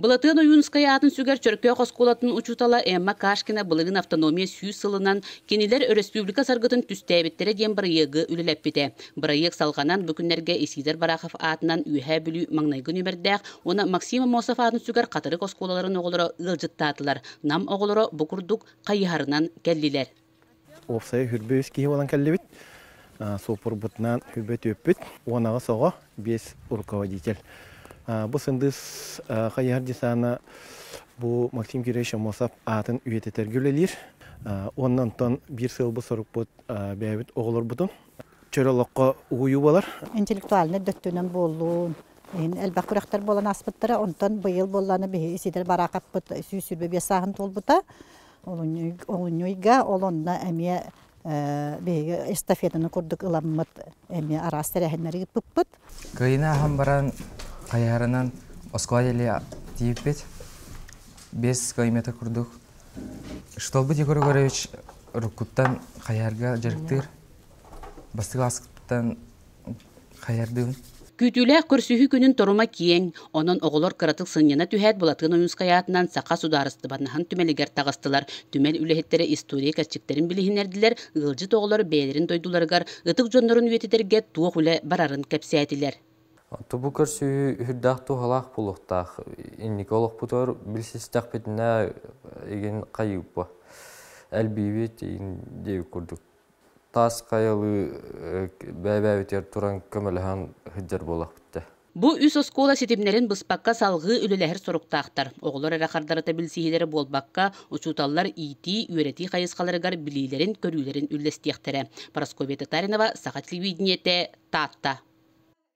Былатыан Ойуунускай аатын сүгэр Чөркөөх оскуолатын учуутала Эмма Кашкина былырыын автономия 100 сылынан кинилэр өрөспүүбүлүкэ саргытын түстээбиттэрэ диэн бырайыагы үлэлэппитэ. Бырайыак салҕанан бу күннэргэ Исидор Барахов аатынан Үөһээ Бүлүү маҥнайгы нүөмэрдээх уонна Максим Аммосов аатын сүгэр Хатырык оскуолаларын оҕолоро ыалдьыттаатылар. Нам оҕолоро бу курдук хайыһарынан кэллилэр. Уопсайа хүрбэ үс киһи буолан кэллибит. Суоппурбутунан хүрбэ түөппүт. 18 оҕо, биэс руководитель. Бу сындыыс хайыһар десана бу Максим Кирович Аммосов аатын үйэтитэргэ үлэлиир. Уонна онтон биир сыалбыт сорукпут бэйэбит оҕолорбутун чөл олоххо угуйуу буолар. Интеллектуальнай дөттүнэн буоллун, элбэх күрэхтэр буолан ааспыттара. Онтон быйыл буоллааны биһи Исидор Бараахаппыт 125 сааһын туолбута. Олунньуйга ол онно эмиэ биһиги эстафетаны курдук ыламмыт эмиэ араас тэрээһиннэри ыыппыппыт. Кыайыны ааһан баран хайыһарынан оскуола диэли тиийбиппит. 5 километр курдук. Штолбут Егор Егорович уруккуттан хайыһарга дьарыктыыр. Бастакы класспыттан хайыһардыыбын. Күүтүүлээх көрсүһүү күнүн торума киэҥ, онон оҕолор кыратык сынньана түһээт Былатыан Ойуунскай аатынан Саха судаарыстыбаннаһын түмэлигэр таҕыстылар. Түмэл үлэһиттэрэ история кэрчиктэрин билиһиннэрдилэр, ыалдьыт оҕолор бэйэлэрин дойдуларыгар ытык дьоннорун үйэтитэргэ туох үлэ барарын кэпсээтилэр. Бу көрсүһүү үрдээх туһалаах буолуохтаах. Инники олохпутугар билсистэхпитинэ игин хайыыппа элбиибит игин диэбит курдук таас хайалыы бэйэ-бэйэбитигэр туран көмөлөһөн сылдьар буоллахпыт дии. Бу үс оскуола ситимнэрин быспакка салҕыы үлэлэһэр соруктаахтар. Оҕолор эрэ хардарыта билсиһиилэрэ буолбакка, учууталлар иитии, үөрэтии хайысхаларыгар билиилэрин-көрүүлэрин үллэстиэхтэрэ. Парасковья Татаринова, Саха телевидениетэ, Таатта.